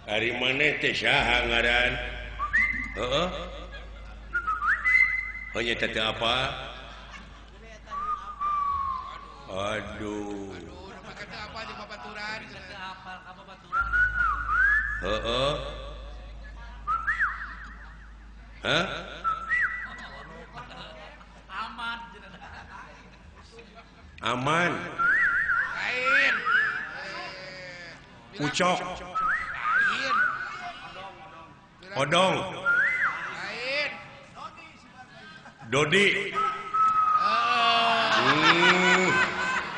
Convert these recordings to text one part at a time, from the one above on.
Ari maneh teh saha ngaran? Heeh. Oh nya teh apa? Aduh. Heeh. Hah? Aman. Aman. Lain. Ucok. Lain. Odong. Lain. Dodi.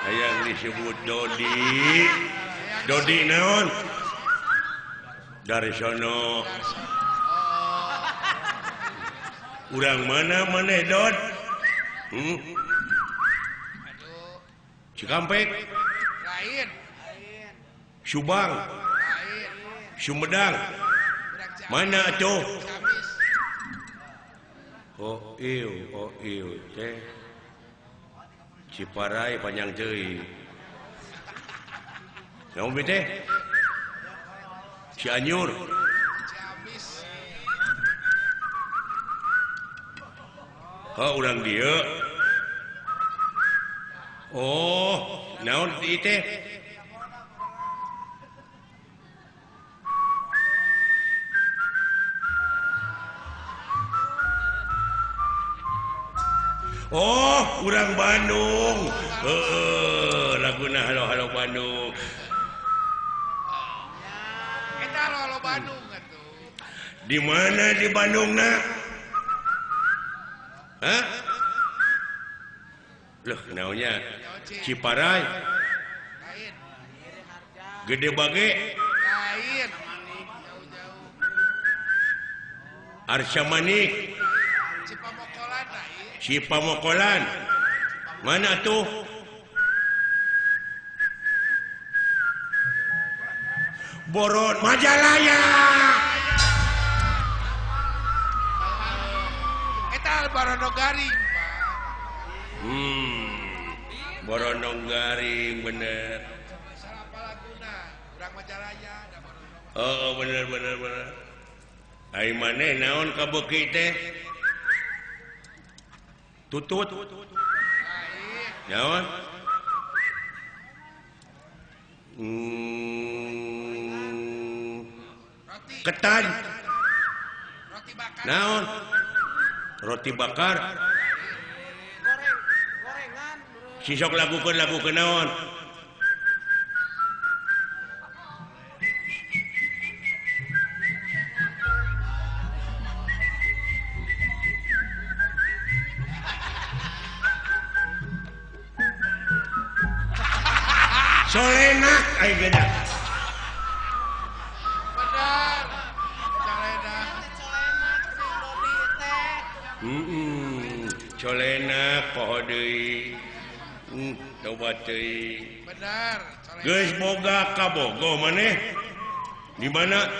Hayang disebut Dodi. Dodi naon? Dari sono. Urang mana maneh Dod? Cikampek. Lain. Subang. Lain. Sumedang. Mana atuh? Oh ieu teh. Ciparai panjang teuing. Naon teh? Cianjur. Ciamis. Oh, urang dieu. Oh, naon ieu teh? Oh, urang Bandung. Heeh, laguna halo-halo Bandung. Eta halo-halo Bandung atuh. Di mana di Bandungna? Hah? Loh, naonnya? Ciparai. Lain. Gede Bage. Lain. Jauh-jauh. Arsa Manik. Cipamokolan lain. Cipamokolan. Mana tuh? Boron Majalaya. Eta Barono Garing, Pak. Barono Garing bener. Salah laguna, urang Majalaya da Barono. Oh, bener bener bener. Ai maneh naon kabeuki teh? Tutut. Naon? Roti. Ketan. Roti bakar. Naon? Roti bakar. Goreng, gorengan. Sisok lagukeun lagukeun naon? Solenak ai geudah. Benar. Solenak. Solenak si Dodi teh. Solenak poho deui. Tobat teuing. Benar. Solenak. Geus boga kabogoh maneh? Di mana?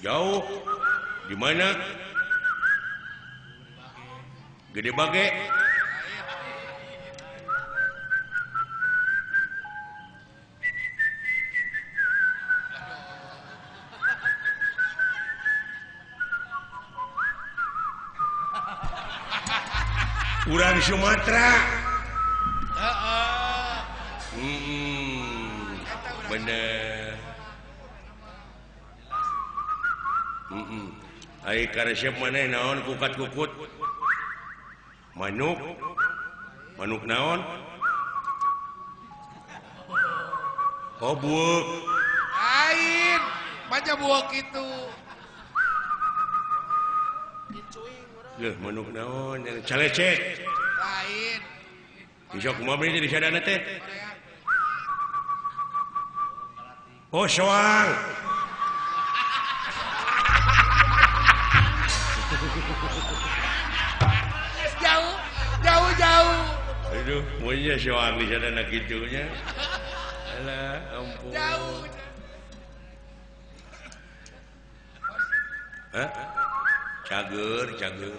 Jauh. Di mana? Gede Bage. Urang Sumatera. Bener. Ai karesep maneh naon kukat-kukut? Manuk. Manuk naon? Oh, buuk. Lain, baca buuk itu. Leuh, manuk naon? Calecek. Lain. Bisa kumaha beuh di sadana teh? Oh, soang. Jauh, jauh, jauh. Aduh, maunya soang di sadana kitunya. Alah, ampun. Jauh. Hah? Cager, cager.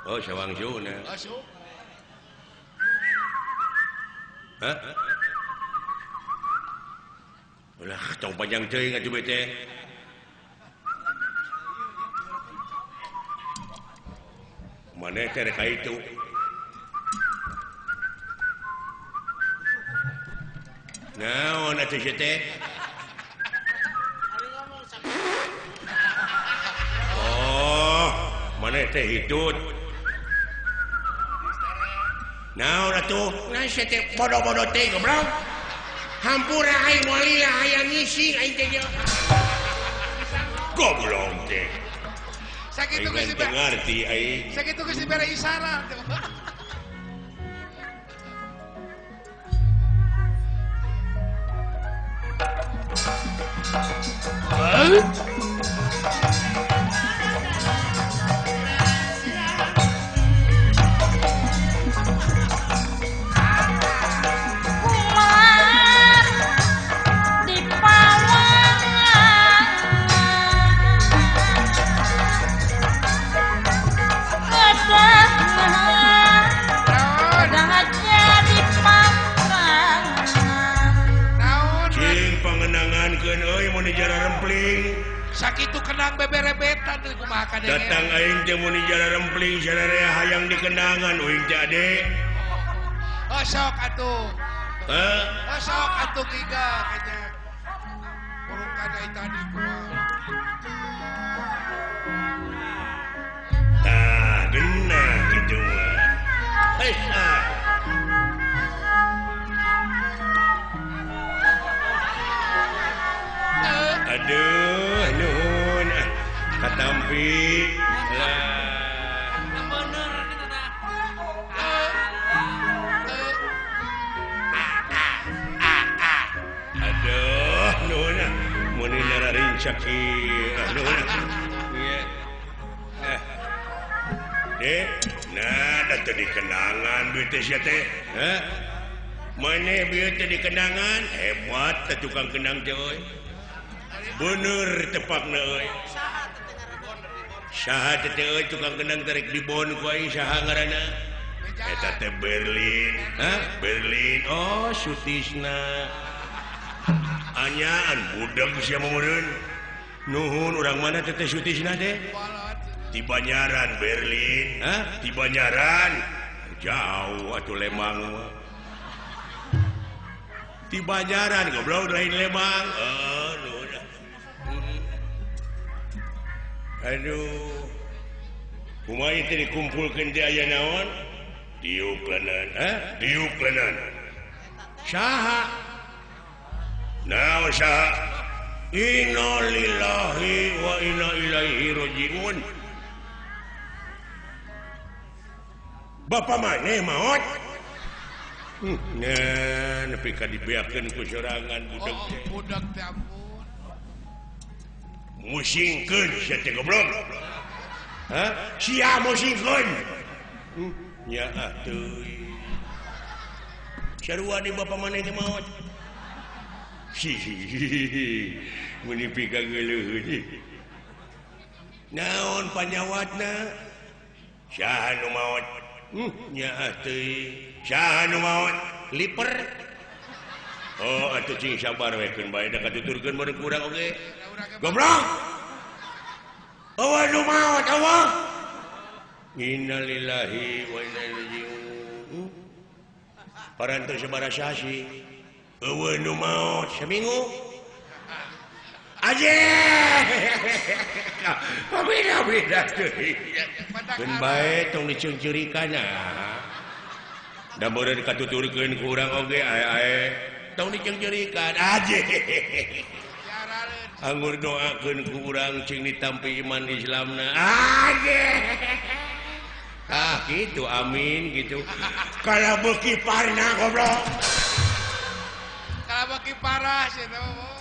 Oh, sawang suna. Hah? Ulah tong panjang teuing atuh bete. Maneh teh rek ka itu. Naon atuh sia teh? Oh, maneh teh hitut. Naon atuh? Nah sia teh bodoh-bodoh teh goblok. Hampura aing moal lila hayang ngising aing teh nya. Goblok teh. Sakitu geus teu ngarti aing. Sakitu geus dibere isyarat. Kumar di pawangan kedah jadi pangrangan. Naon? Cing pangenangankeun euy mun dijara rempling. Sakitu kenang beberebetan teh kumaha kadenge. Datang aing teh mun dijara rempling sararea hayang dikenangan uing teh ade. Oh sok atuh. Heh? Oh sok atuh giga kayaknya. Burung kadai tadi kumaha. Tah, genah kitu mah. Heuh ah. Aduh, nuhun ah. Katampi lah. Bener kitu tah. Aduh, nuhun ah. Mun nararinca kieu. Ah, nuhun ah. Ieu. Eh. Dek, nah da teu dikenangan duit teh sia teh. Hah? Maneh bieu teh dikenangan, hebat teh tukang kenang teh euy. Bener tepakna euy. Saha teh euy tukang kenang tarik dibon ku aing saha ngaranna? Eta teh Berlin. Hah? Berlin. Oh, Sutisna. Anyaan budak sia meureun. Nuhun urang mana teh teh Sutisna teh? Di Banyaran Berlin. Hah? Di Banyaran. Jauh atuh Lembang mah. Di Banyaran goblok lain Lembang. Oh, nuhun. Aduh. Kumaha teh dikumpulkeun teh aya naon? Diuk leungeun, hah? Diuk leungeun. Saha? Naon saha? Innalillahi wa inna ilaihi rajiun. Bapak maneh maot? Nah, nepi ka dibeakeun ku sorangan budak Oh, teh. budak teh ampun. Musingkeun sia teh goblok. Hah? Sia musingkeun. Nya atuh. Sarua di bapak maneh teh maot. Hihihi. Mun nepi ka geuleuh. Naon panyawatna? Saha nu maot? Nya atuh. Saha nu maot? Liper. Oh, atuh cing sabar we keun bae da katuturkeun meureun ku urang oge. Goblok. Eueuh nu maot eueuh. Innalillahi wa inna ilaihi raji'un. Parantos sabaraha sasi. Eueuh nu maot saminggu. Aje. Beda-beda teuing. Keun bae tong diceungceurikan ah. Da meureun katuturkeun ku urang oge ae-ae. Tong diceungceurikan aje. Anggur doakeun ku urang cing ditampi iman Islamna. Aje. Ah gitu amin gitu. Kalau beuki parna goblok. Kalau beuki parah sih teh mah.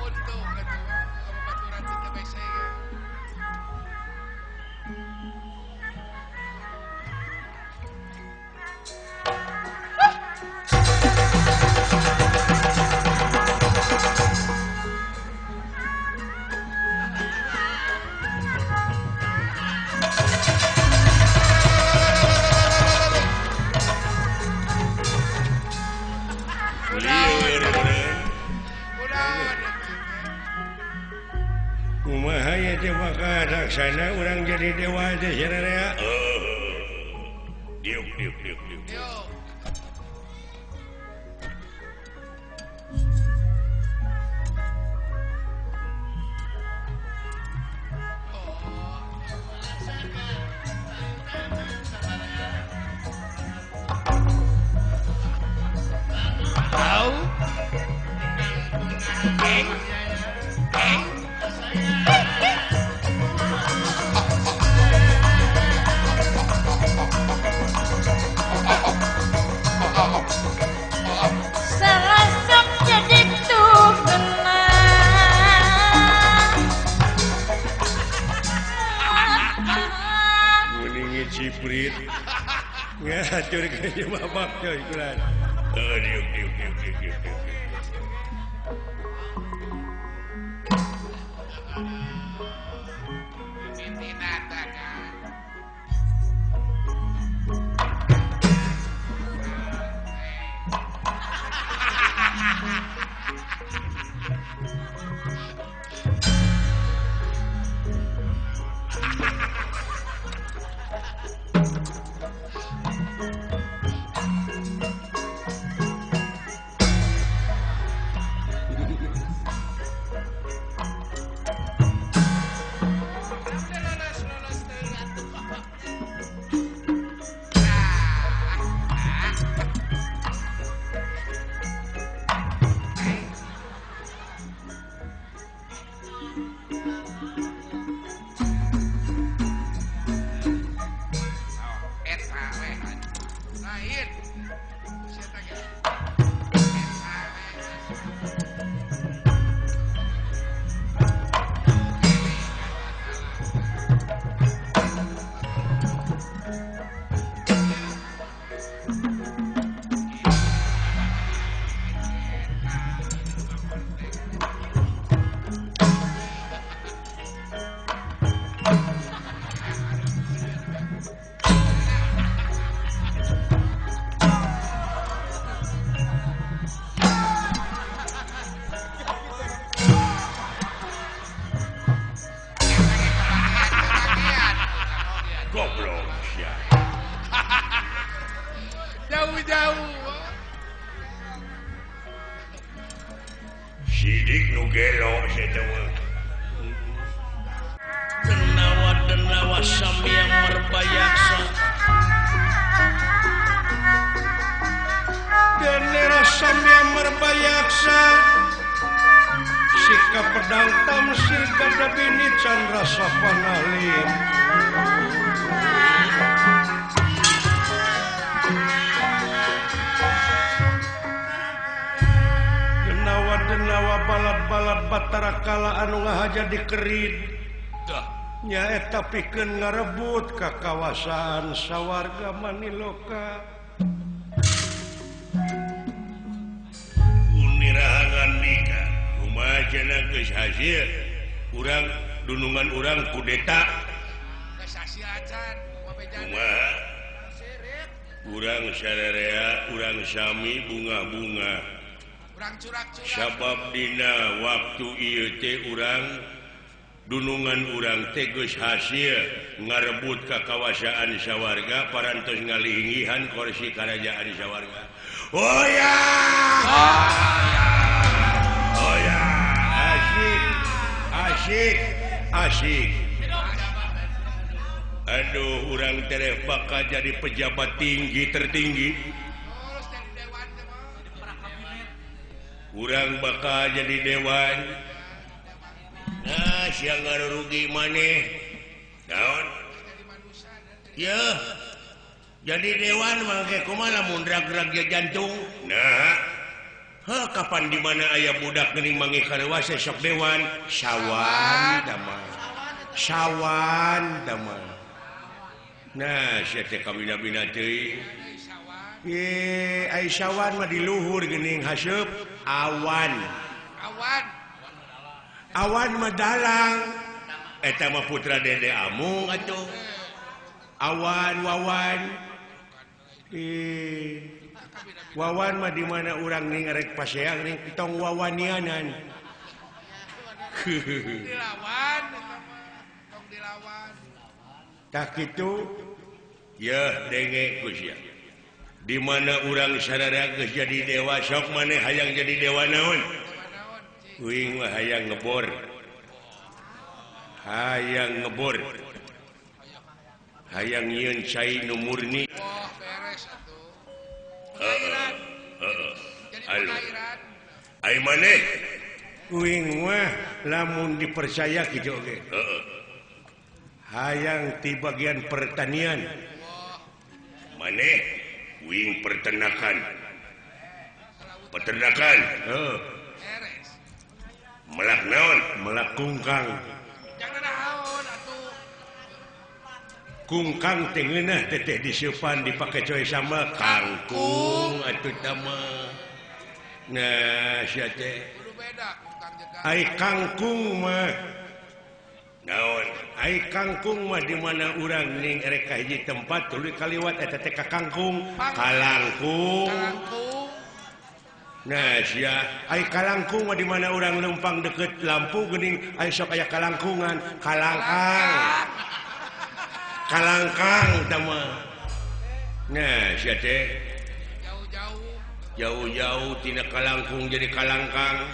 Untung atuh baturan teh bese. Kumaha ya teh bakal laksana urang jadi dewa teh sararea. Diuk diuk diuk diuk. Ngatur ke bapak coy kulan. Diuk diuk diuk diuk diuk. Sidik nu gelo saya Denawa denawa samia merbayaksa Denera samia merbayaksa Sikap pedang tamsir kadabini candra sapanalim. Denawa balad-balad Batara Kala anu ngahaja dikerid nyaeta pikeun ngarebut ka kawasan sawarga Maniloka. Unirahangan nikah kumaha cenah geus hasil urang dunungan urang kudeta geus hasil acan kumaha urang sararea urang sami bunga-bunga sabab dina waktu ieu teh urang dunungan urang teh geus hasil ngarebut ka kawasaan sawarga parantos ngalinggihan kursi karajaan sawarga. Oh ya, oh ya, asyik asyik asyik. Aduh, urang tereh bakal jadi pejabat tinggi tertinggi. Urang bakal jadi dewan. Nah, siang ngarugi maneh. Naon? Ya. Jadi dewan mangke kumaha lamun drag-drag jantung. Nah. Heh, kapan di mana aya budak geuning manggih karewasa sok dewan? Sawan damai. Sawan damai. Nah, sia teh kabina-bina teuing. Ye, ai sawan mah di luhur geuning haseup awan. Awan. Awan mah dalang. Eta mah putra Dede Amung atuh. Awan wawan. Wawan mah di mana urang ning rek paseang ning tong wawanianan. Dilawan. Tak kitu ya denge ku sia. Di mana urang sararea geus jadi dewa sok maneh hayang jadi dewa naon? Uing mah hayang ngebor. Hayang ngebor. Hayang nyieun cai nu murni. Wah, beres atuh. Heeh. Jadi Halo. pengairan. Ai maneh? Uing mah lamun dipercaya kitu oge. Heeh. Hayang ti bagian pertanian. Maneh uing peternakan. Peternakan. Heeh. Beres. Melak naon? Melak kungkang. Jangan naon atuh. Kungkang teh ngeunah teteh diseupan dipake coy sama kangkung atuh tama. Nah, sia teh. Kudu beda kungkang jeung kangkung. Ai kangkung mah naon? Ai kangkung mah di mana urang ning erek ka hiji tempat tuluy kaliwat eta teh ka kangkung, kalangkung. Kalangkung. Nah, sia, ai kalangkung mah di mana urang lempang deket lampu geuning ai sok aya kalangkungan, kalangkang. Kalangkang tah mah. Nah, sia teh jauh-jauh. Jauh-jauh tina kalangkung jadi kalangkang.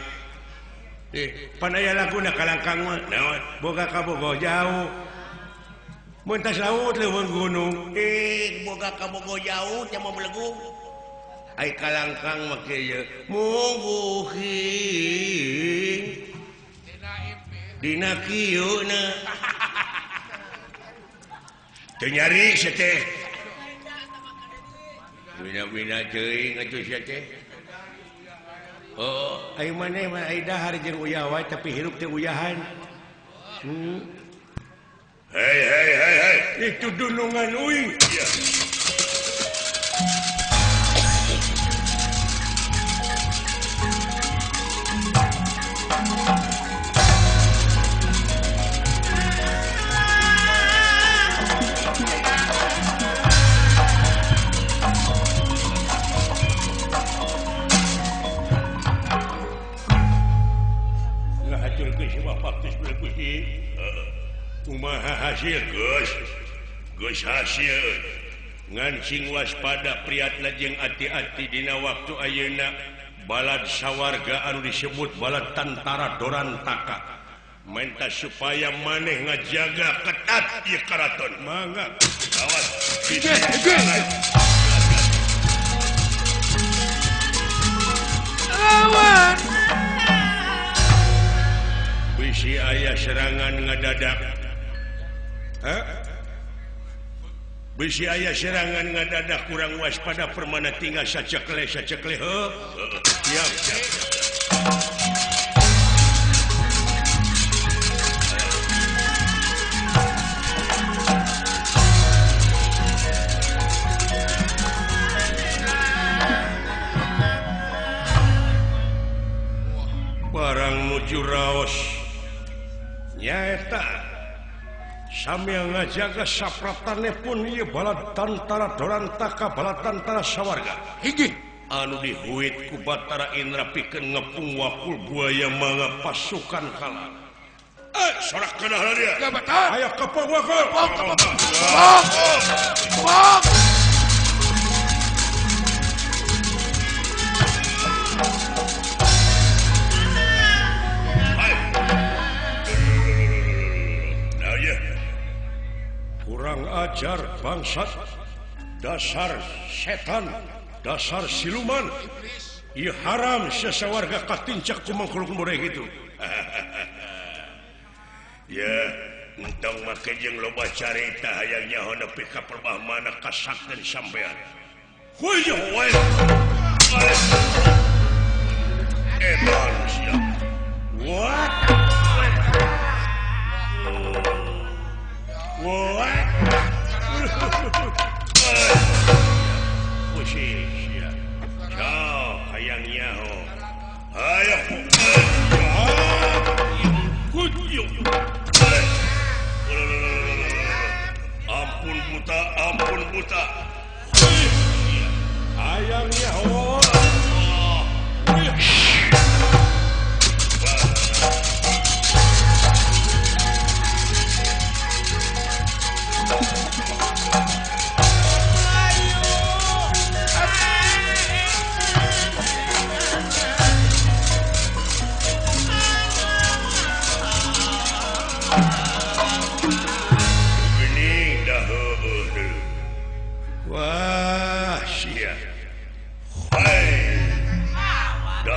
Pan aya laguna kalangkang mah. Naon? Boga kabogo jauh. Mun tas laut leuweung gunung. Boga kabogo jauh nya mah belegung. Ai kalangkang mah kieu mungguhing. Dina impi. Dina kieu na. Teu nyari sia teh. Wina-wina teuing atuh sia teh. Oh, ai maneh mah ai dahar jeung uyah wae tapi hirup teh uyahan. Hei hei hei hei, itu dunungan uing. Iya. Kumaha hasil geus geus hasil ngan sing waspada priatna jeung ati-ati dina waktu ayeuna balad sawarga anu disebut balad tantara Dorantaka menta supaya maneh ngajaga ketat ieu karaton mangga awas. Lawan bisi aya serangan ngadadak. Hah? Bisi aya serangan ngadadak kurang waspada permana tinggal sacekle sacekle heuh. Siap siap. Barang nuju raos nyaeta sambil ngajaga sapratane pun ieu balad tantara Dorantaka balad tantara sawarga hiji anu dihuit ku Batara Indra pikeun ngepung wakul buaya mangga pasukan kalah. Sorak kana dia. Ayo kepung wakul. Kepung. Kepung. Kurang ajar bangsat, dasar setan, dasar siluman. Ieu haram sasawarga katincak ku mangkuluk mureh kitu. Ya, entong make jeung loba carita hayang nyaho nepi ka perbah mana kasakteun sampean. Huyuh wae. Edan sia. What? What? Pusing sia. Jauh hayang nyaho. Ayo. Ampun buta, ampun buta. Hayang nyaho.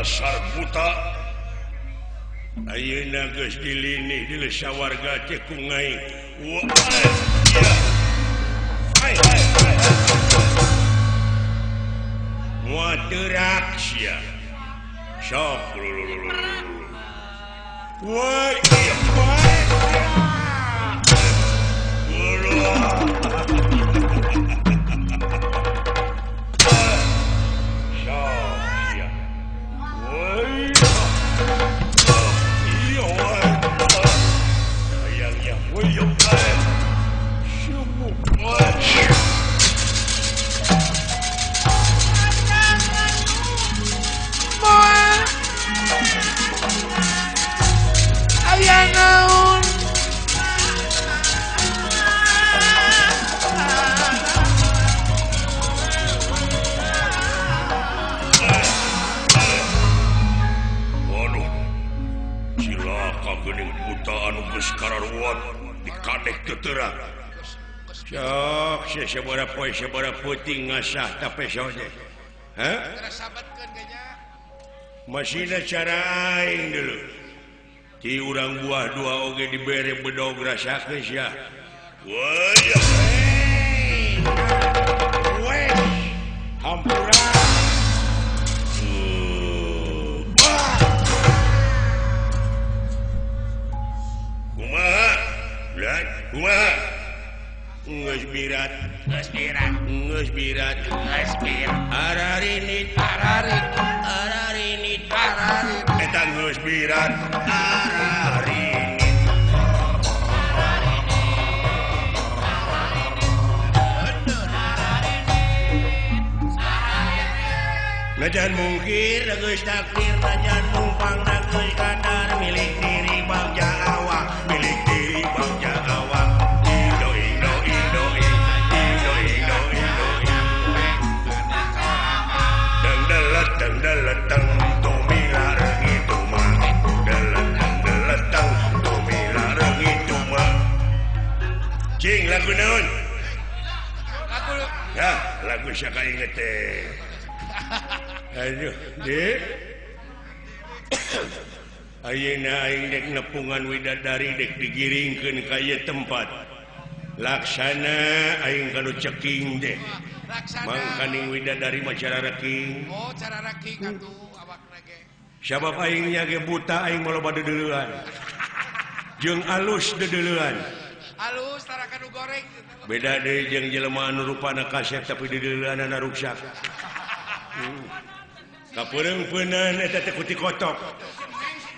Dasar buta. Ayeuna geus dilinih di sawarga teh ku ngai. Wah. Hai hai hai. Moal teurak sia. Sok lulululu. Woi, iya bae. Poe sabaraha peuting ngasah tapeso teh. Hah? Masihna cara aing dulu. Ti urang buah dua oge dibere bedog rasakeun sia. Woi. Woi. Hampura. Kumaha? Lah, kumaha? Geus birat, geus birat, geus birat, geus birat. Ararinit, ararit, ararinit, ararit. Eta geus birat, ararinit. Najan mungkir geus takdir, najan mumpang geus kadar milik diri bagja awak, milik diri bagja awak. Deleteng tumila reungi tuma, deleteng deleteng tumila reungi tuma. Cing lagu naon? Lagu ya, lagu siapa inget teh? Aduh, Dek. Ayeuna aing dek nepungan widadari dek digiringkeun ka ieu tempat. Laksana aing kanu ceking deh. Mangkaning widadari mah cara reking. Oh, cara reking atuh awakna ge. Sabab aing nya ge buta aing mah loba deudeuleun. Jeung alus deudeuleun. Alus tara kanu goreng. Beda deui jeung jelema anu rupana kasep tapi deudeuleunana ruksak. Kapeureung-peunan eta teh ku tikotok.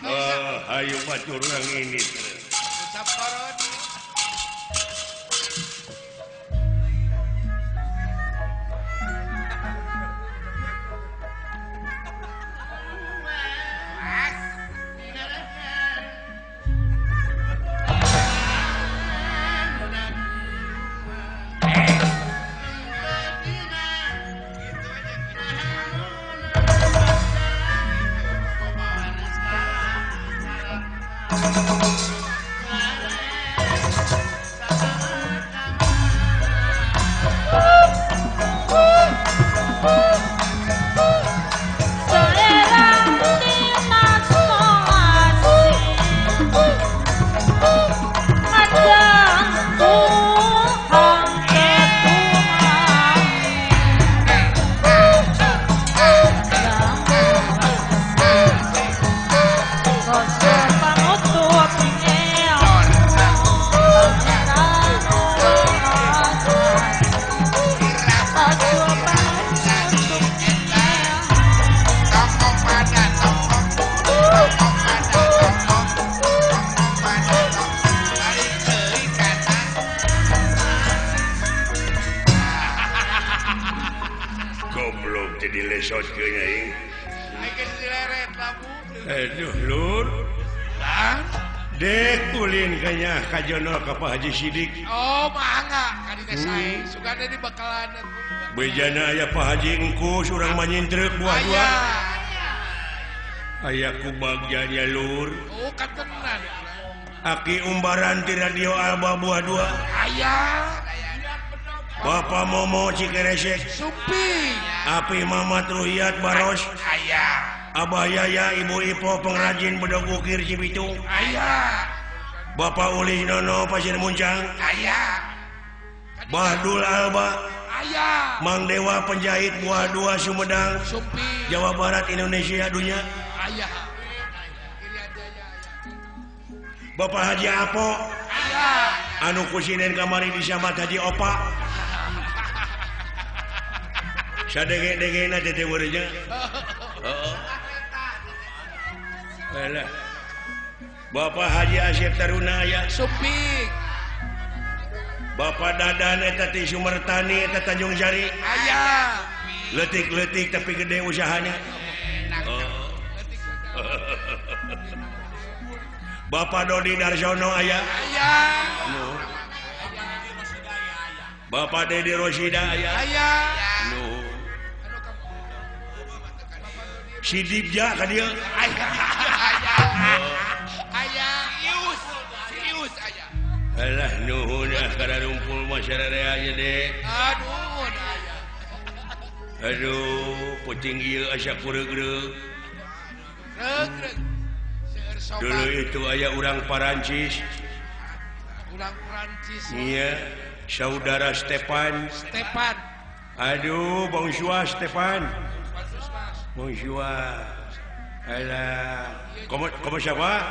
Oh, hayu batur urang ini. Kajono ka Pak Haji Sidik. Oh, mangga ka dieu sae. Sugana di bakalan. Bejana aya Pak Haji Engkus urang mah nyintrek buah dua. Aya ku bagjanya lur. Oh, katenan. Aki umbaran di radio Alba buah dua. Aya. Bapak Momo Cikeresek. Supi. Api Mamat Ruhiyat Baros. Aya. Abah Yaya Ibu Ipo pengrajin bedog ukir Cibitung aya. Bapak Ulih Nono Pasir Muncang aya. Bahdul Alba aya. Mang Dewa penjahit buah dua Sumedang Sumping Jawa Barat Indonesia dunia aya. Bapak Haji Apo aya. Anu kusinen kamari disambat Haji Opa. Sadenge-dengena teh teh heeh. Alah. Bapak Haji Asep Taruna aya Sumping. Bapak Dadan eta ti Sumertani eta Tanjung Sari aya. Leutik-leutik tapi gede usahanya. Oh. Bapak Dodi Darsono aya. Aya. No. Bapak Dedi Rosida aya. Aya. No. Si Dibja ka dieu. Aya. Aya. Ius. Ius aya. Alah nuhun ah kararumpul masyarakat aja deh. Aduh aya. Aduh, puting ieu asa kureug-reug. Reug-reug. Dulu itu aya urang Parancis. Urang Prancis. Iya, saudara Stefan. Stefan. Aduh, bonjour Stefan. Bonjour. Alah, kamu siapa?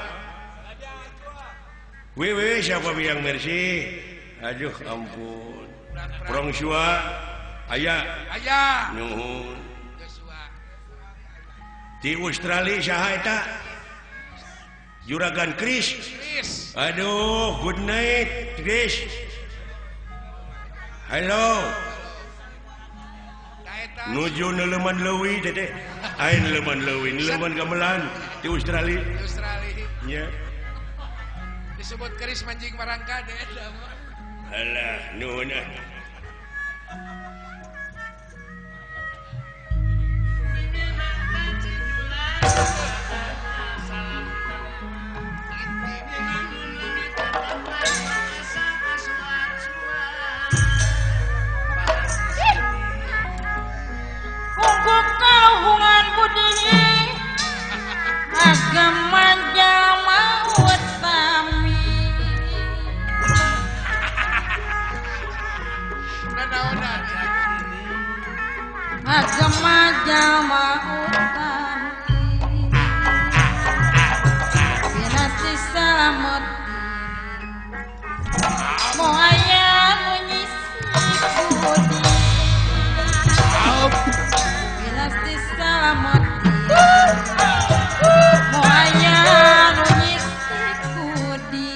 Wewe siapa bilang merci? Aduh, ampun. Bonjour. Aya. Aya. Nuhun. Di Australia saha eta? Juragan Chris. Chris. Aduh, good night, Chris. Halo. Nuju neleman leuwi teh. Ain neleman leuwi, neleman gamelan di Australia. Di Australia. Nya. Disebut Chris mancing marangka deh. Alah, nuhun ah. Kaluhungan budi agama jama utami agama jama utami binasti selamat moaya menyisi budi selamat moaya nu nyisi budi.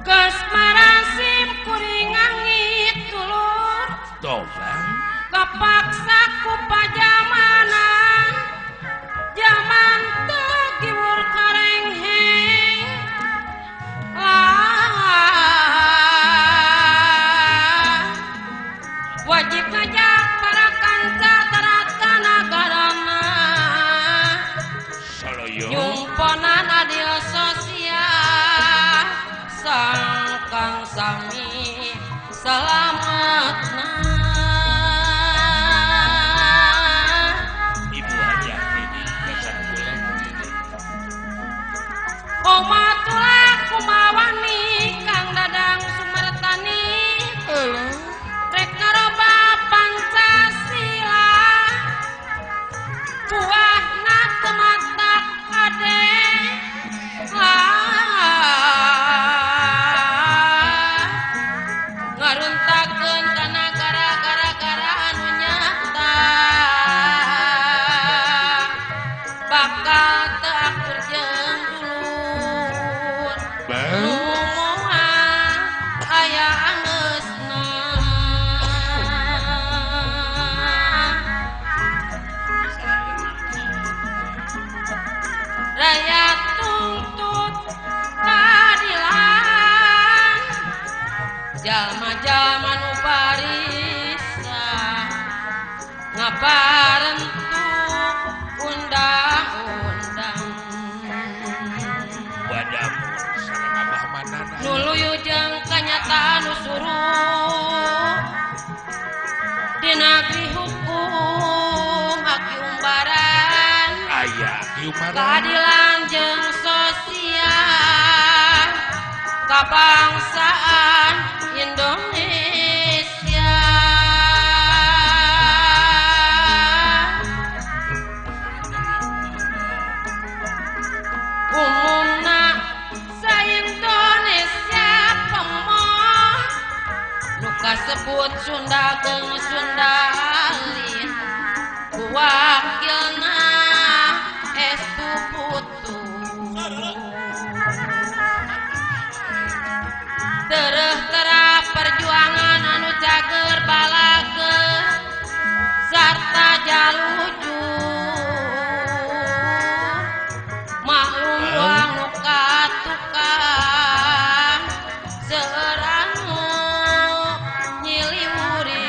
Kasmarasim kuring angit tulur kapaksa ku pajamanan jaman teu giwur karengheng wajib ngajak para kanca tarata nagarana nyumponan adil sosial sangkang sami selamatna. Ibu Hajah ini pesan pulang. Omatullah kumawani Kang Dadang Sumertani rek ngaroba Pancasila buahna teu matak kade ngaruntakeun kana gara-gara anu nyata bakal teu akur jeung dulur nu moal aya angeusna. Rakyat Jalma-jalma nu parisa ngaparentuk undang-undang nuluyu jeung kanyataan nu suruh di negeri hukum hak umbaran keadilan jeung sosial kabangsaan Indonesia. Umumna sa-Indonesia pemoh nu kasebut Sunda jeung Sunda alit wakilna estu putu tereh terap perjuangan anu cager balage sarta jalujur maklum doang nu katukang seueur anu nyiliwuri.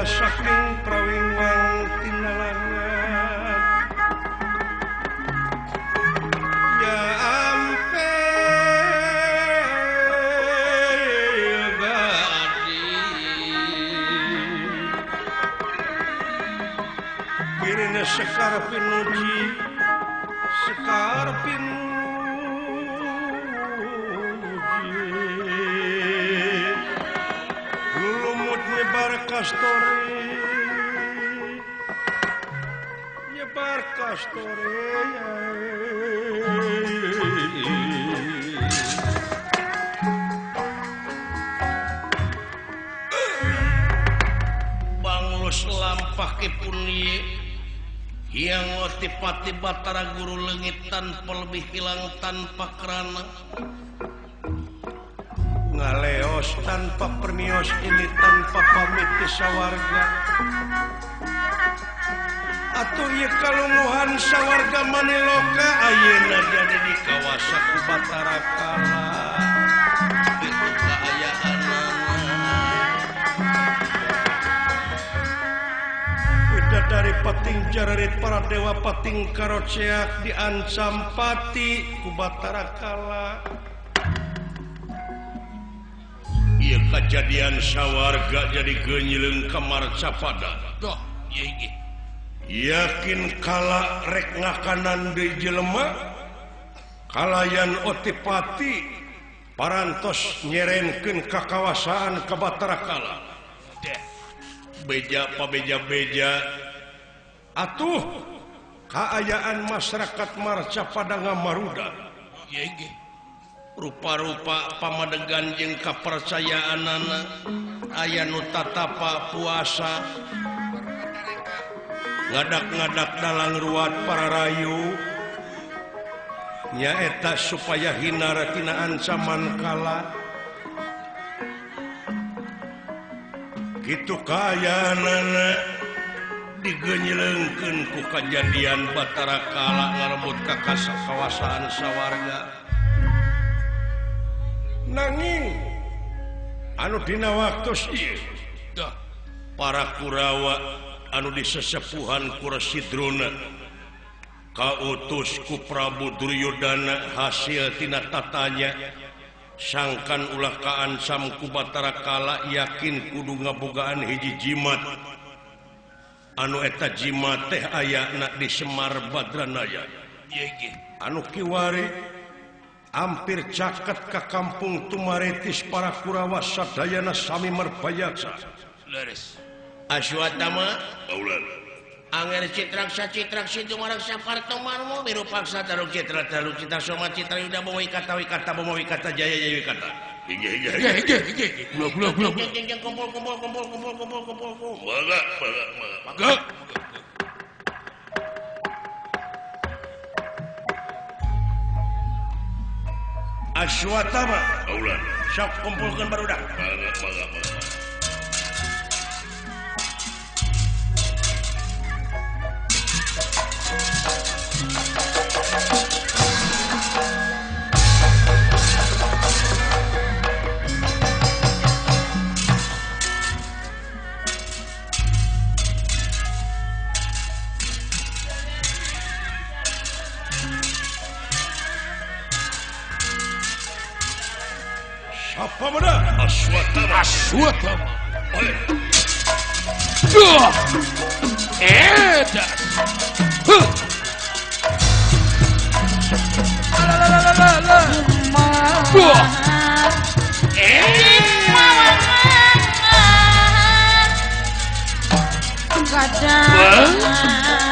Saking prawingwang tinalangan ya ampe gadi kirina sekar pinuji sekar pinuji lulumut nyebar kastore nyebar kastore. Banglus lampahipun ieu Hyang Otipati Batara Guru leungit tanpa lebih hilang tanpa kerana ngaleos tanpa permios ini tanpa pamit ti sawarga atuh ieu kalunguhan sawarga maniloka ayeuna jadi di kawasa ku Batara Kala kitu kaayaanana bidadari pating jararit para dewa pating karoceak diancam pati ku Batara Kala. Ieu kajadian sawarga jadi geunyeung ka Marcapada. Doh, ieu ge. Yakin kala rek ngakanan deui jelema kalayan Otipati parantos nyerenkeun ka kawasaan ka Batara Kala. Beja pabeja-beja atuh kaayaan masyarakat Marcapada ngamaruda. Ieu ge. Rupa-rupa pamadegan jeung kapercayaanana aya nu tatapa puasa ngadak-ngadak dalang ruat para rayu nyaeta supaya hinara tina ancaman kala kitu kaayaanana digeunyeulengkeun ku kajadian Batara Kala ngarebut ka kawasaan sawarga. Nanging anu dina waktu ieu para Kurawa anu disesepuhan ku Resi Drona kautus ku Prabu Duryodana hasil tina tatanya sangkan ulah kaancam ku Batara Kala yakin kudu ngabogaan hiji jimat anu eta jimat teh ayana di Semar Badranaya anu kiwari hampir caket ka kampung Tumaritis para Kurawa sadayana sami merbayaksa. Leres. Aswatama Aulan. Anger citraksa citraksi dumaraksa partomarmo biru paksa taruk citra taruk citra soma citra yuda bomo wikata wikata bomo wikata jaya jaya wikata. Hingga hingga hingga hingga hingga. Gula gula gula. Jeng kumpul kumpul kumpul kumpul kumpul kumpul kumpul. Mangga mangga mangga. Aswatama Aulan. Sok kumpulkeun barudak. Mangga mangga mangga. Siapa mana? Aswatama. Aswatama. Oleh. Duh. Edas. Huh. La. Duh. Duh.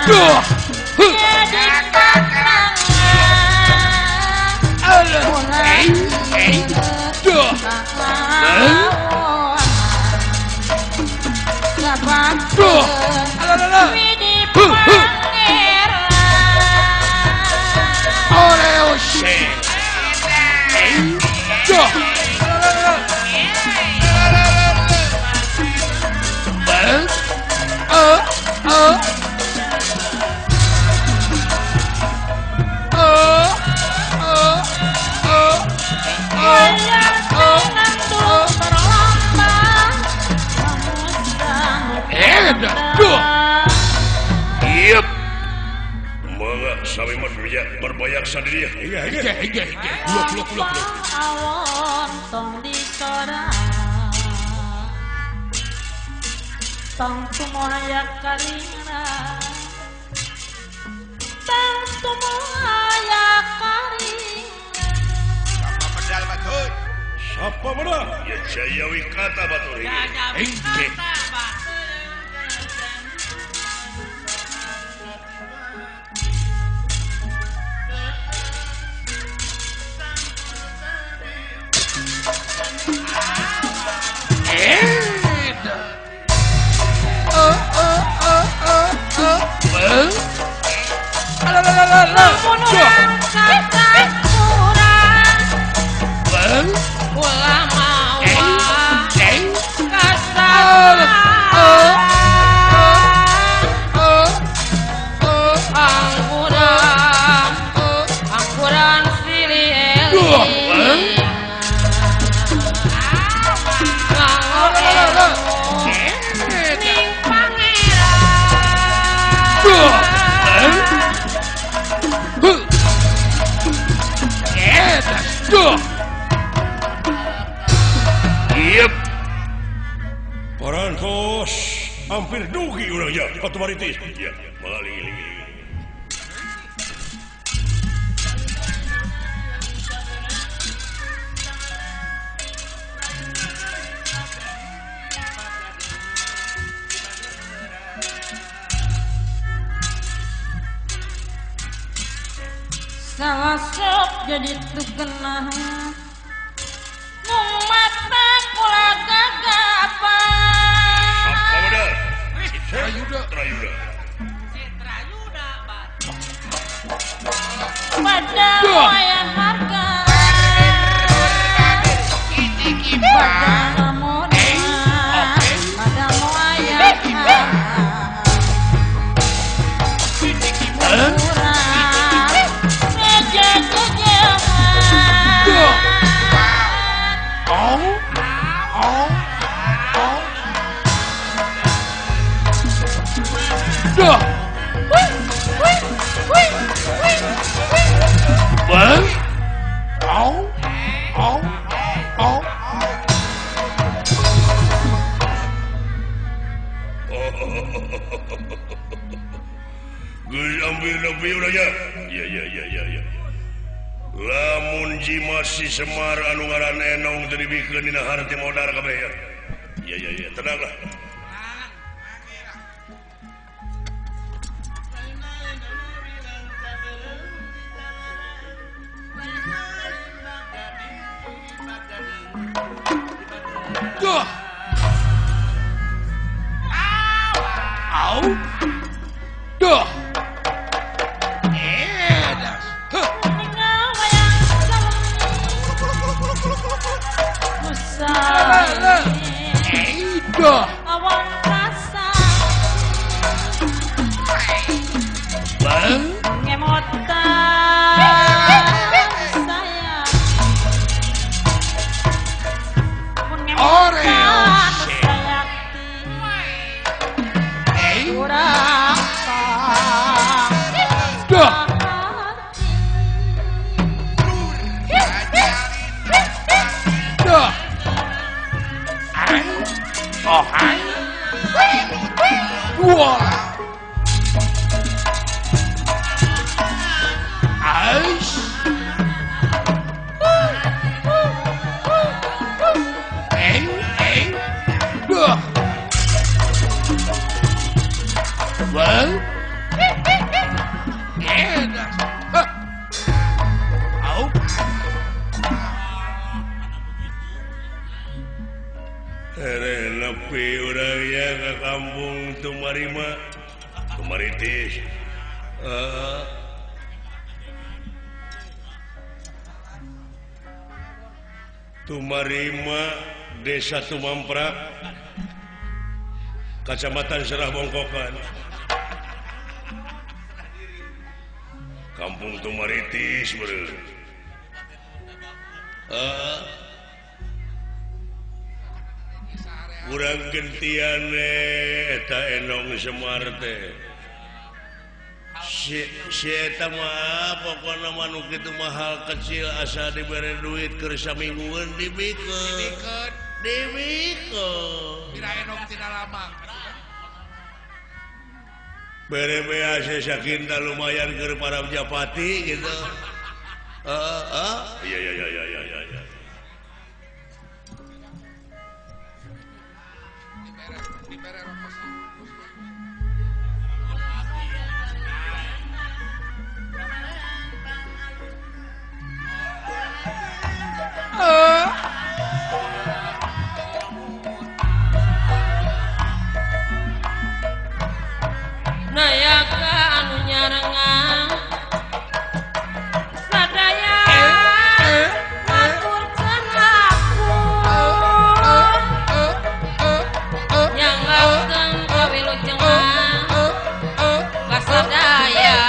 Huh. Duh. Duh. Berbayak sadiri. Iya iya iya iya. Blok blok blok. Awon tong ditora. Tong tumohaya karina. Tong tumohaya karina. Sapa medal batur? Sapa medal? Ya jaya wikata batur. Engke. Yep. Hampir dugi urang ya ka Tumaritis. Ya, maling. Salah sok jadi terkenal mung mata kula gagapan. Trayuda Trayuda Trayuda pada wayang harga pada modal pada wayang ya. Lamun jimat si Semar anu ngaran Enong teu dibikeun dina harti modar kabeh ya. Ya ya ya, tenanglah. Duh. Au. Duh. Awan rasa ngemotan saya ngemotan saya kurang Oh, hai. Dua. Aish. Dua. Well. Au. Nepi urangnya ke kampung Tumarima Tumaritis. Tumarima Desa Tumamprak Kecamatan Serah Bongkokan. Kampung Tumaritis bro. Kurang gentian eta Enong Semar teh. Si eta mah pokona mah nu kitu mahal kecil asa dibere duit keur saminggueun dibikeun. Dibikeun. Pira Enong tina lamang. Bere bea sakinta lumayan keur para japati gitu. Heeh. Iya iya iya iya iya. Nayaka anu nyarengan sadaya ngaturkeun aku nyanggakeun kawilujengan ka sadaya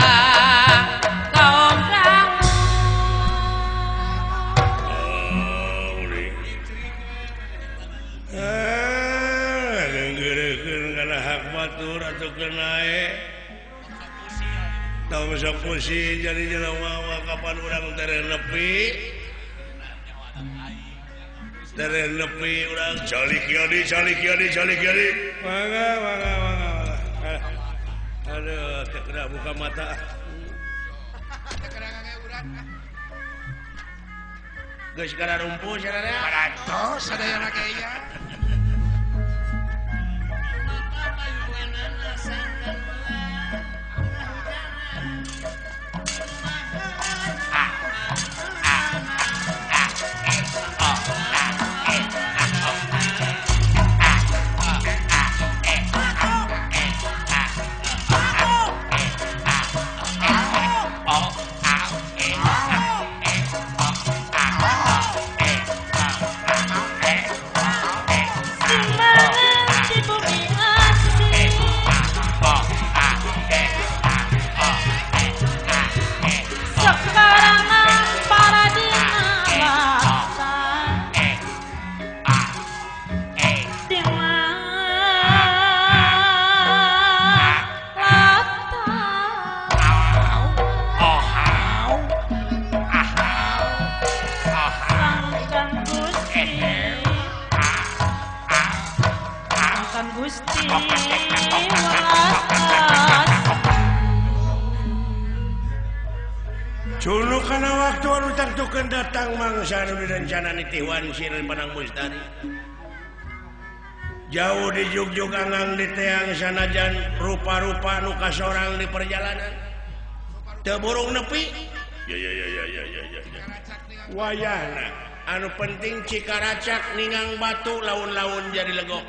kaum dangu. Ngeureukeun kana hak batur atuh keun tong sok pusing jadi jelema kapan urang tereh nepi. Tere nepi urang calik yadi calik yadi calik yadi. Mangga mangga mangga. Aduh, teu kena buka mata. Teu kena urang. Geus kana rumpu sararea. Parantos sadayana ge aya. Culu kana waktu anu tangtukeun datang mangsa anu direncana nitiwan sirih Panang Bustari. Jauh di jugjug anggang di teang sanajan rupa-rupa nu kasorang di perjalanan. Teu burung nepi. Ya ya ya ya ya ya ya. Wayahna anu penting cikaracak ningang batu laun-laun jadi legok.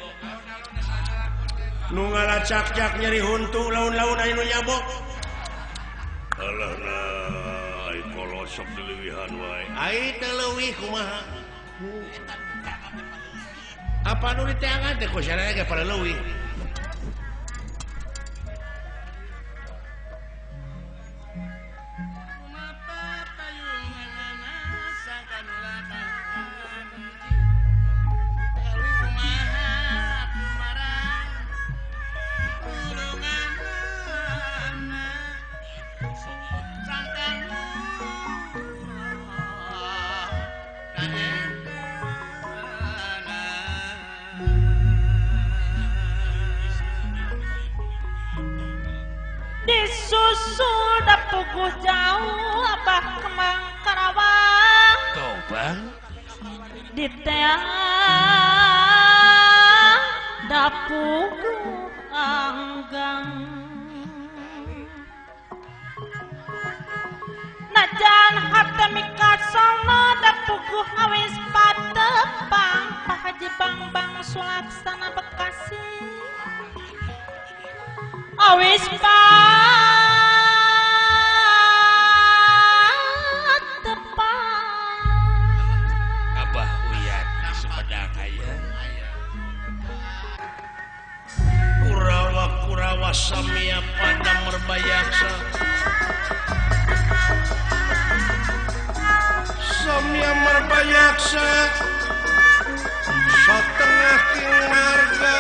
Nu ngalacak-cak nyeri huntu laun-laun aya nu nyabok. Alah nah, ai kolosok dileuwihan wae. Ai teu leuwih kumaha? Apa nu diteangan teh ku sararea ge pada leuwih. Disusul dapuguh jauh Abah Kemang Karawang Tobang di teang dapuguh anggang najan hate mikasana dapuguh awis patepang Pak Haji Bang Sulaksana Bekasi awis patepang Abah Uyat di Sumedang aya Kurawa kurawa samia pada merbayaksa samia merbayaksa satengah kinarga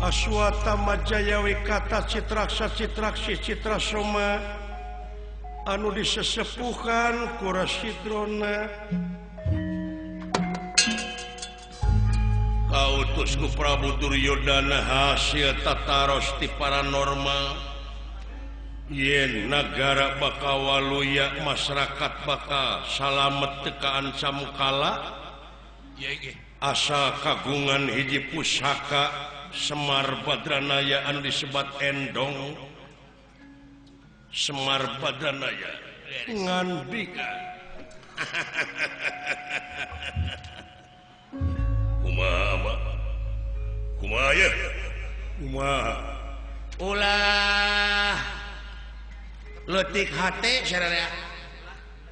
Aswata Majaya Wikata Citraksa Citraksi Citra Soma anu disesepuhan ku Resi Drona kautus ku Prabu Duryodana hasil tataros ti paranormal yen nagara bakal waluya masyarakat bakal salamet teu kaancam kala asal kagungan hiji pusaka Semar Badranaya anu disebat Endong Semar Badranaya ngandika kumaha kumaha ye kumaha ulah leutik hate sararea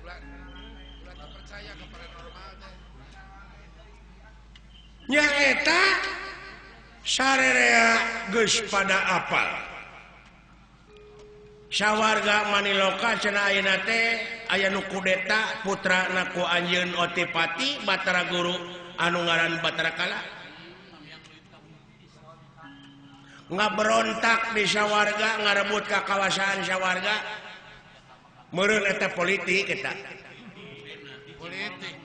ulah percaya ka paranormal teh nyaeta sarerea geus pada apal sawarga Maniloka cenah ayeuna teh aya nu kudeta putrana ku anjeun Otipati Batara Guru anu ngaran Batara Kala. Ngaberontak di sawarga ngarebut ka kawasaan sawarga meureun eta politik eta. Politik.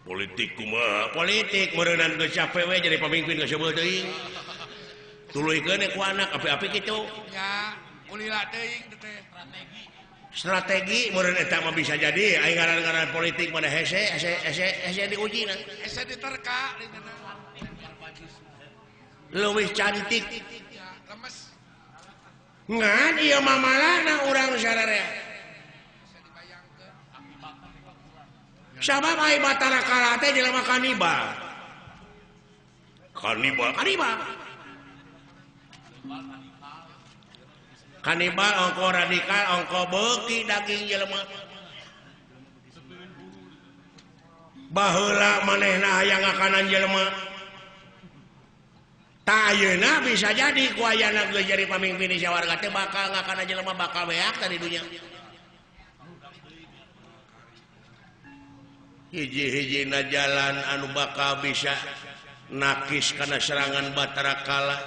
Politik kumaha? Politik meureunan geus capek we jadi pamimpin geus seubeuh teuing. Tuluykeun ku anak api-api kitu. Nya, kulila teuing teh. Strategi. Strategi meureun eta mah bisa jadi aing ngaran-ngaran politik mah hese hese hese hese diujina. Hese diterka leuwih cantik. Ya, lemes. Ngan ieu mah malana urang sararea. Bisa dibayangkeun. Sabab ai Batara Kala teh jelema kanibal. Kanibal, kanibal. Kanibal ongko radikal ongko beuki daging jelema. Baheula manehna hayang ngakanan jelema. Tah ayeuna bisa jadi ku ayana geus jadi pamimpin di sawarga teh bakal ngakanan jelema bakal beak tadi dunya. Hiji-hijina jalan anu bakal bisa nakis kana serangan Batara Kala.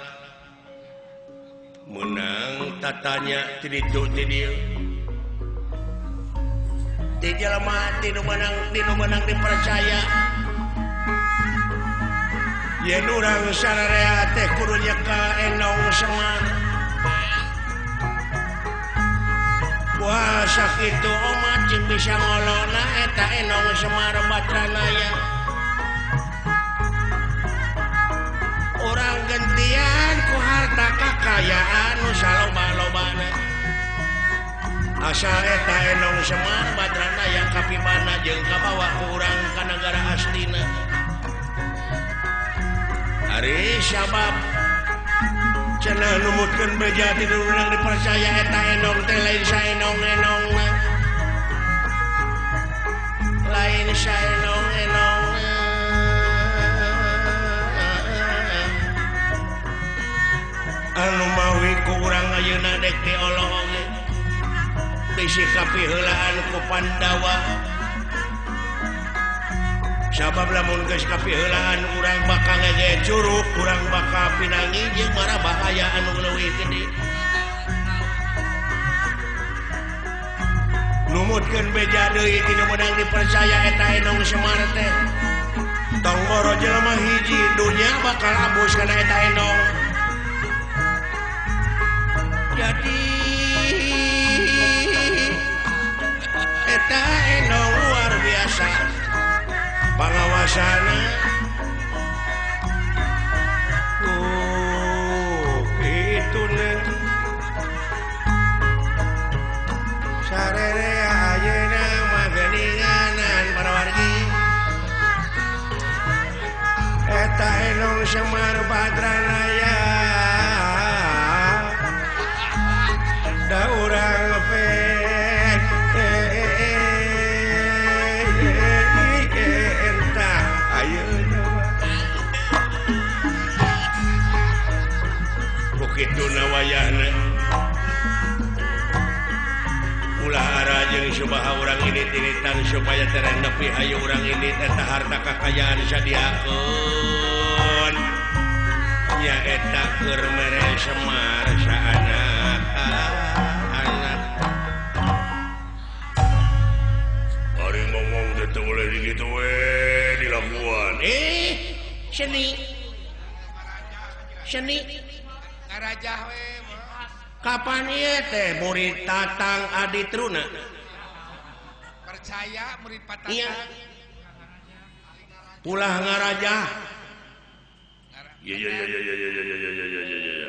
Menang tatanya ti ditu ti dieu. Ti jelema ti nu menang dipercaya. Yen urang sararea teh kudu nyeka Enong Semar. Wah sakitu omat cing bisa ngolona eta Enong Semar Badranaya. Urang gentian ku harta kakayaan nu saloba-lobana. Asal eta Enong Semar Badranaya kapibana jeung kabawa ku urang ka nagara Astina. Ari sabab cenah numutkeun beja ti urang dipercaya eta Enong teh lain saenong-enongna. Lain saenong-enongna. Anu mawi ku urang ayeuna dek diolong oge. Bisi kapiheulaan ku Pandawa. Sabab lamun geus kapiheulaan urang bakal ngege curug, urang bakal pinangi jeung marah bahaya anu leuwih gede. Numutkeun beja deui ti nu meunang dipercaya eta Enong Semar teh. Tong boro jelema hiji dunya bakal abus kana eta Enong. Jadi eta Enong luar biasa pangawasana. Itu neng sararea ayeuna mah geuninganan para wargi. Eta Enong Semar Badranaya da urang entah ayeuna mah kituna wayahna ulah ara jeung subaha urang ini tinitan supaya terang nepi hayu urang ini eta harta kakayaan sadiakeun nya eta keur mere Semar saanak anak. Ari ngomong teh teu boleh dikitu we dilakuan. Seni seni Ngarajah we. Kapan ieu teh murid Tatang Aditruna? Percaya murid Patang. Iya. Ulah ngarajah. Iya iya iya iya iya iya iya iya iya.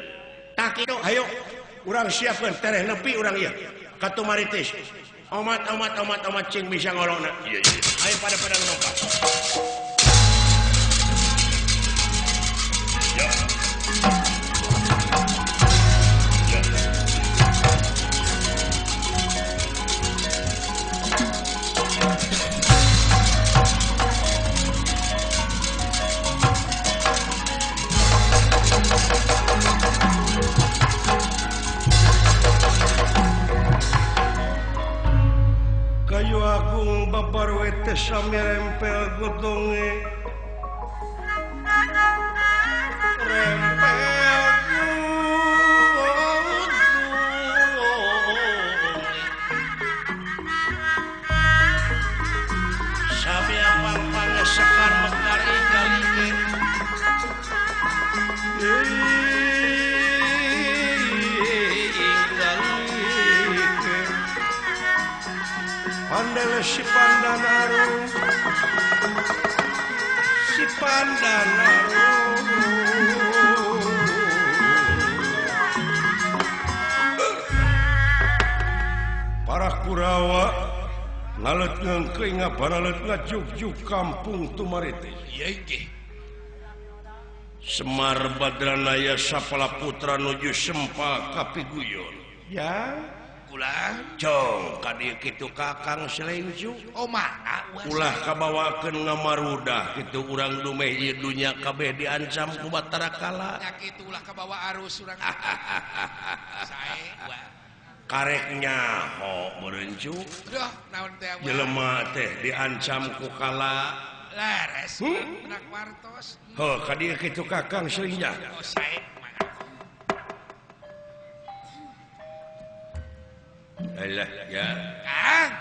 Tak kitu hayo urang siapkeun tereh nepi urang ieu. Katumaritis. Omat omat omat omat cing bisa ngolongna. Iya iya. Ayo pada lompat. Ya. Kayu agung babar wete sami rempel gotonge rempel Andel si Pandan Arum, si Pandan Arum. Para Kurawa ngalet ngengkeuy ngabaralet ngajuk-juk kampung Tumarite. Iya nggih. Semar Badranaya sapala putra nuju sempal kapiguyon. Ya. Kula cong ka dieu kitu Kakang Selengju. Oh mangga ulah kabawakeun ngamarudah kitu urang dumeh ieu dunya kabeh diancam ku Batara Kala. Nya kitu ulah kabawa arus urang. Sae karek nyaho meureun cu. Duh naon teh jelema teh diancam ku Kala. Leres menak wartos. Heuh ka dieu kitu Kakang Selengja. Oh sae mangga. Alah ya. Kang.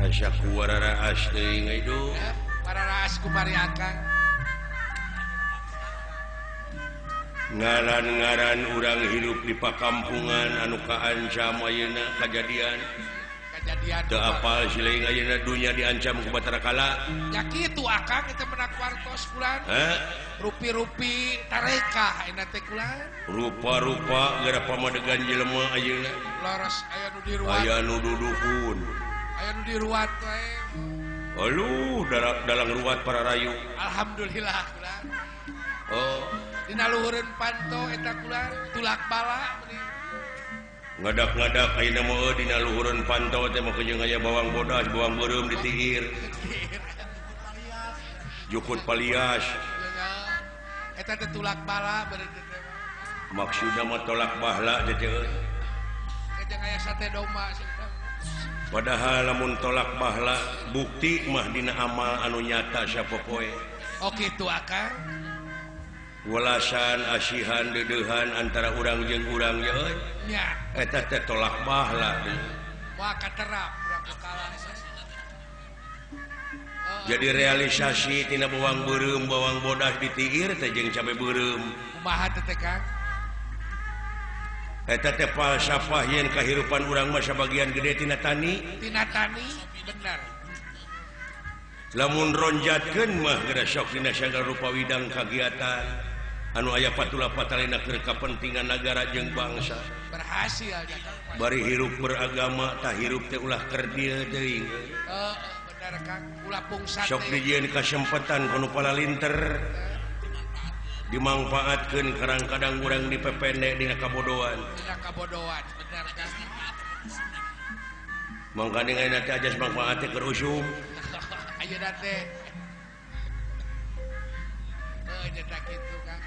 Asa ku wararaas teuing hidup. Wararaas ku bari akang. Ngaran-ngaran urang hirup di pakampungan anu kaancam ayeuna kajadian. Kajadian. Teu apal sileung ayeuna dunya diancam ku Batara Kala. Ya kitu akang eta menak wartos kulan. Heh. Rupi-rupi tarekah ayeuna teh kulan. Rupa-rupa geura pamadegan jelema ayeuna. Loros aya nu diruat. Aya nu dudukun. Aya nu diruat we. Aduh, dalang ruat para rayu. Alhamdulillah kulan. Oh, dina luhureun panto eta kulan tulak bala meuni. Ngadak-ngadak ayeuna mah dina luhureun panto teh mah jeung aya bawang bodas, bawang beureum ditiir. Jukut palias. Eta teh tulak bala beureum teh. Maksudna mah tolak bahala teh euy. Jeung aya sate domba. Padahal lamun tolak bahala bukti mah dina amal anu nyata sapopoe. Oh kitu akang. Welasan asihan deudeuhan antara urang jeung urang ye euy. Nya. Eta teh tolak bahala deui. Wah katerap urang kalah. Jadi realisasi tina bawang beureum bawang bodas ditiir teh jeung cabe beureum. Kumaha teh Kang? Eta teh falsafah yen kahirupan urang mah sabagian gede tina tani. Tina tani bener. Lamun ronjatkeun mah geura sok dina sagala rupa widang kagiatan anu aya patula patalina keur kapentingan nagara jeung bangsa. Berhasil ya. Bari hirup beragama tah hirup teh ulah kerdil teuing. Heeh, bener Kang. Ulah pungsat. Sok dijieun kasempatan ku nu palalinter. Dimangfaatkeun kadang-kadang urang dipepende dina kabodohan. Dina kabodohan, bener Kang. Mangkane ayeuna teh ajas mangfaat teh keur usum. Ayeuna teh. Heuh nya kitu Kang.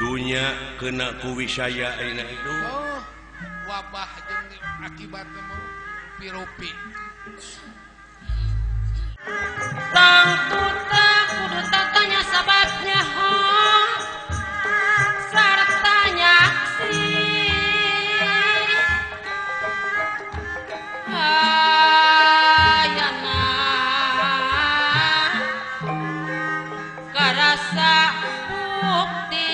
Dunya kena ku wisaya ayeuna itu. Oh, wabah jeung akibatna mah rupi-rupi. Tangtu tak kudu tatanya sababnya ho sarta nyaksi ayana karasa bukti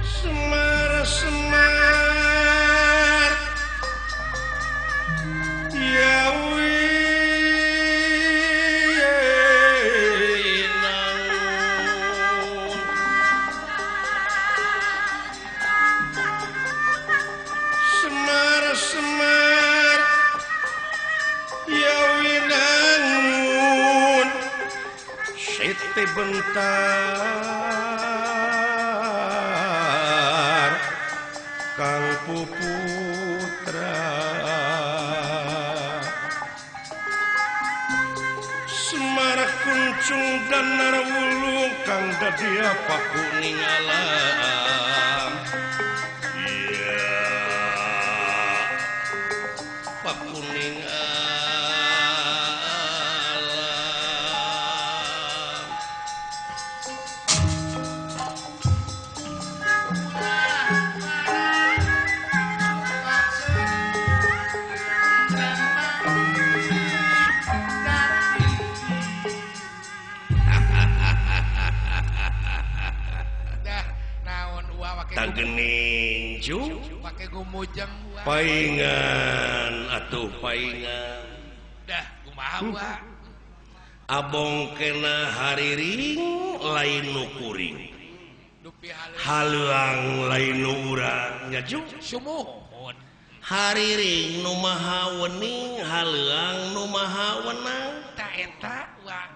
Semar semar ya Semar ya winangun siti bentar Kang Puputra Semar kuncung dan narwulung Kang dadia pakuning alam. Pakuning alam. Dah naon uwa Ngumujeng paingan atuh paingan dah kumaha wa abong kena hariring lain nu kuring haleuang lain nu urang nya sumuhun hariring nu maha wening haleuang nu maha wenang ta eta wa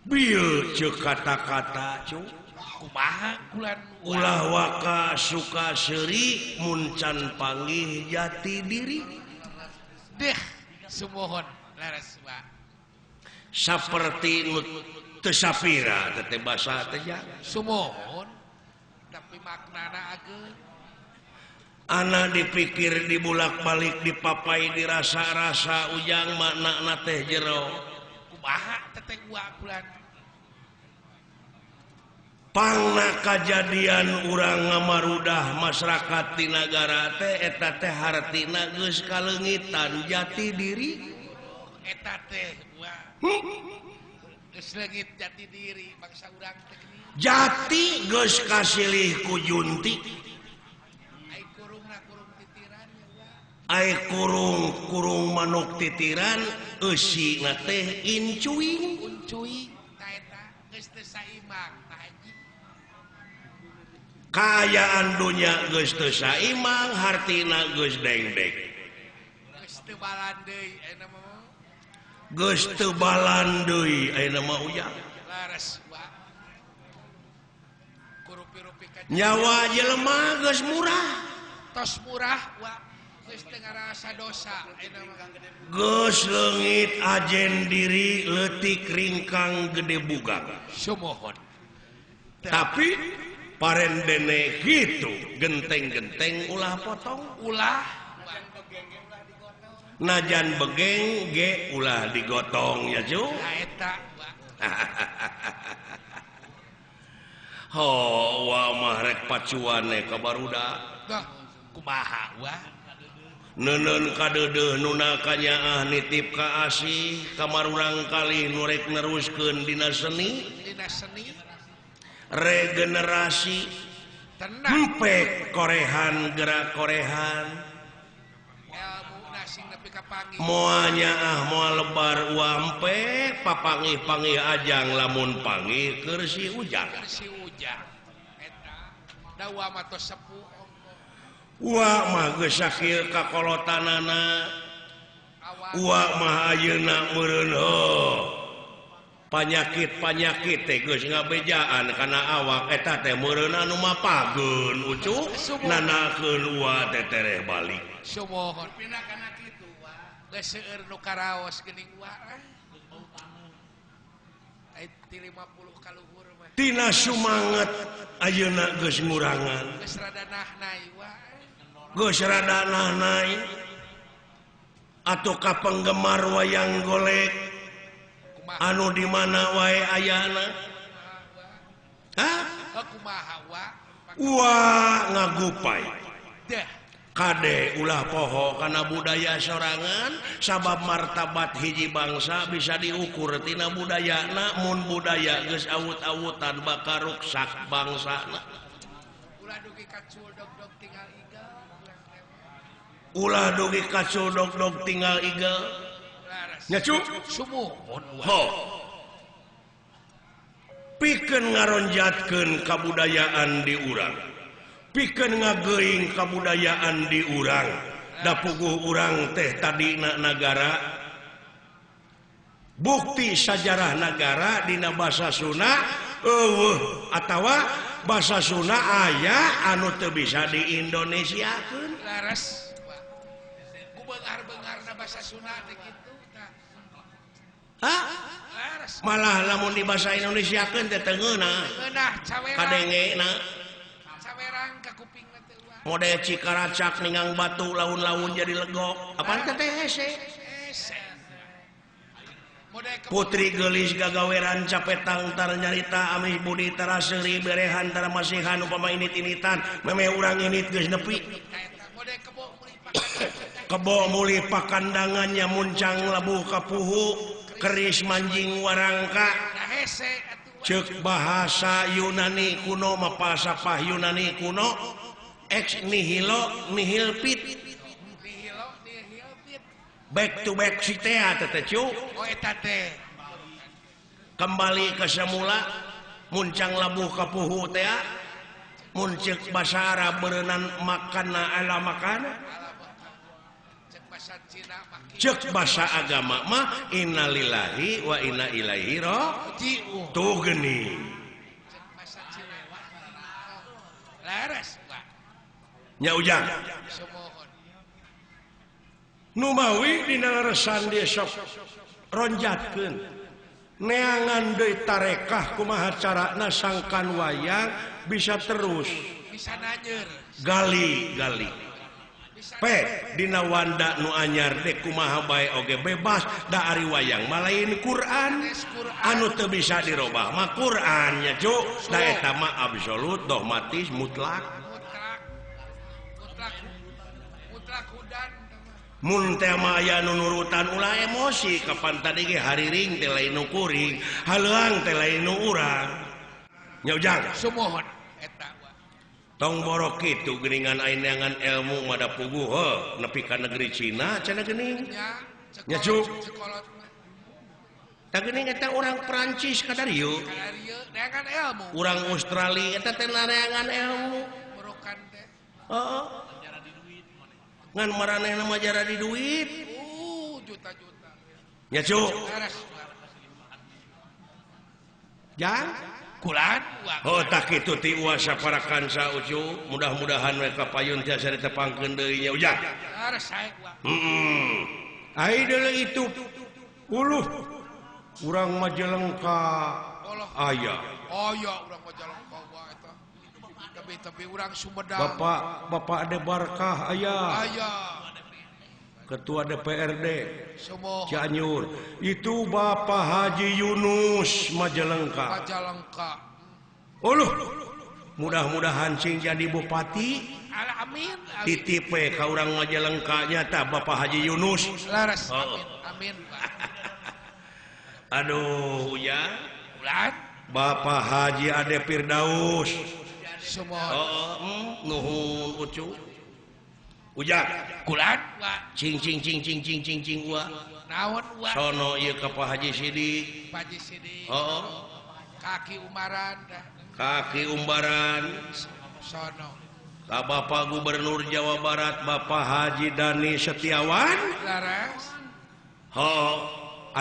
bieu ceuk kata-kata cu kumaha kulan ulah waka suka seuri mun can panggih jati diri deh sumuhun leres wa saperti nu teu sapira teh basa teh sumuhun tapi maknana ageung ana dipikir dibulak-balik dipapai dirasa-rasa ujang maknana teh jero kumaha teteh wa kulan pangna kajadian urang ngamarudah masyarakat di nagara teh eta teh hartina geus kaleungitan jati diri eta teh wa geus leungit jati diri bangsa urang teh jati geus kasilih ku junti ai kurungna kurung titiran ai kurung kurung manuk titiran eusina teh incuing incuing ta eta geus teu saimang kaayaan dunya geus teu saimang hartina geus dengdek geus teu balan deui ayeuna mah geus teu balan deui ayeuna mah ujang laras wa kurupi-rupi nyawa jelema geus murah tos murah wa geus teu ngarasa dosa ayeuna mah geus leungit ajen diri leutik ringkang gede bugang sumuhun tapi paren dene gitu genteng-genteng ulah potong ulah najan begeng ge ulah digotong ya cu eta ho wa mah rek pacuane ka barudak dah kumaha wa neuneun kadeudeuh nu kanyaah nitip ka asih kamarurang kalih nu rek neruskeun dina seni regenerasi empek korehan gerak korehan moanya ah moal lebar wampek papangih-pangih ajang lamun pangih keur si ujang wa mah geus sakieu kakolotanana wa mah ayeuna meureun heuh panyakit-panyakit teh geus ngabejaan kana awak eta teh meureun anu mapageun ucu nanakeun wa teh tereh balik sumuhun pina kana kitu wa geus seueur nu karaos geuning wa ai ti 50 kaluhur mah tina sumanget ayeuna geus ngurangan geus rada nahnai wa geus rada nahnai atuh ka penggemar wayang golek anu di mana wae ayana hah kumaha wa wa ngagupai deh kade ulah poho kana budaya sorangan sabab martabat hiji bangsa bisa diukur tina budayana mun budaya geus awut-awutan bakal ruksak bangsana ulah dugi kacul dog-dog tinggal igel ulah dugi kacul dog-dog tinggal igel nya cu sumuhun ho pikeun ngaronjatkeun kabudayaan di urang pikeun ngageuing kabudayaan di urang da puguh urang teh tadina nagara bukti sajarah nagara dina basa Sunda eueuh atawa basa Sunda aya anu teu bisa di Indonesiakeun laras ku beungar-beungarna basa Sunda teh kitu. Hah? Malah lamun di bahasa Indonesiakeun teh teu ngeunah. Ngeunah cawerang. Kadengena. Cawerang ka kupingna teh ulah. Mode cikaracak ningang batu laun-laun jadi legok. Apaan teh hese? Hese. Putri geulis gagaweran capetang tar nyarita amih budi tara seuri berehan tara masihan upama init-initan memeh urang init geus nepi. Kebo mulih pakandangannya muncang labuh kapuhu keris manjing warangka. Hese atuh. Cek bahasa Yunani kuno mah falsafah Yunani kuno ex nihilo nihil fit. Back to back si teh teh cu. Oh eta teh. Kembali ke semula muncang labuh ka puhu teh. Mun ceuk basa Arab beureunan makana ala makana. Cek bahasa agama mah innalillahi wa inna ilaihi raji'un. Tuh geuning. Nya ujang. Nu mawi dina leresan dia sok ronjatkeun. Neangan deui tarekah kumaha carana sangkan wayang bisa terus. Bisa nanyer. Gali-gali. P dina wanda nu anyar dek kumaha bae oge bebas da ari wayang mah lain Quran anu teu bisa dirobah mah Quran nya cu da eta mah absolut dogmatis mutlak mun teh mah aya nu nurutan ulah emosi kapan tadi ge hariring teh lain nu kuring haleuang teh lain nu urang nya ujang sumuhun eta. Tong borok kitu geuningan ayeuna ilmu mada puguh heuh nepi ka negeri Cina cenah geuning. Nya cu. Tah geuning eta urang Prancis ka darieu. Neangan ilmu. Urang Australia eta teh neangan ilmu. Burukan teh. Heeh. Ngan maranehna mah jara di duit. Juta-juta. Nya cu. Jang kulan. Oh tak kitu ti uasa para kansa ucu mudah-mudahan we kapayun tiasa ditepangkeun deui nya ujang. Heeh. Ai deuleu itu uluh urang Majalengka aya. Aya urang Majalengka wa eta. Tebi-tebi urang Sumedang. Bapak Bapak Ade Barkah aya. Aya. Ketua DPRD Sumohon. Cianjur itu Bapak Haji Yunus Majalengka. Majalengka. Uluh, mudah-mudahan cing jadi bupati. Amin. Titip we ka urang Majalengka nyata Bapak Haji Yunus. Laras. Oh. Amin. Amin. Aduh ya. Ulan. Bapak Haji Ade Firdaus. Sumohon. Oh, nuhun ucu. Ujang kulan cing cing cing cing cing cing cing wa naon wa sono ieu ka Pak Haji Sidik. Pak Haji Sidik. Heeh. Kaki Umbaran. Kaki Umbaran sono. Ka Bapak Gubernur Jawa Barat Bapak Haji Dani Setiawan. Laras. Heeh.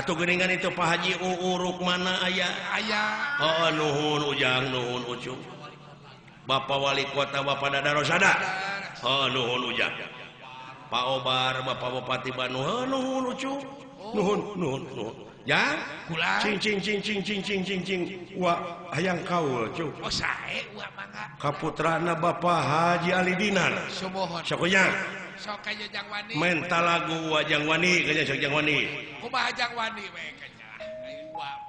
Atuh geuningan itu Pak Haji Uu Rukmana aya. Aya. Heeh nuhun ujang nuhun ucu. Bapak Wali Kota Bapak Dada Rosada. Oh, nuhun ujang. Pak Obar, Bapak Bupati Bandung, oh, nuhun ucu. Nuhun, nuhun, nuhun. Ya? Kula. Cing cing cing cing cing cing cing cing. Wa hayang kaul cu. Oh sae wa mangga. Kaputrana Bapak Haji Ali Dinar. Sumuhun. Sok nya. Sok ka Jang Wani. Menta lagu wa Jang Wani kanya sok Jang Wani. Kumaha Jang Wani we kanya. Ayo wa.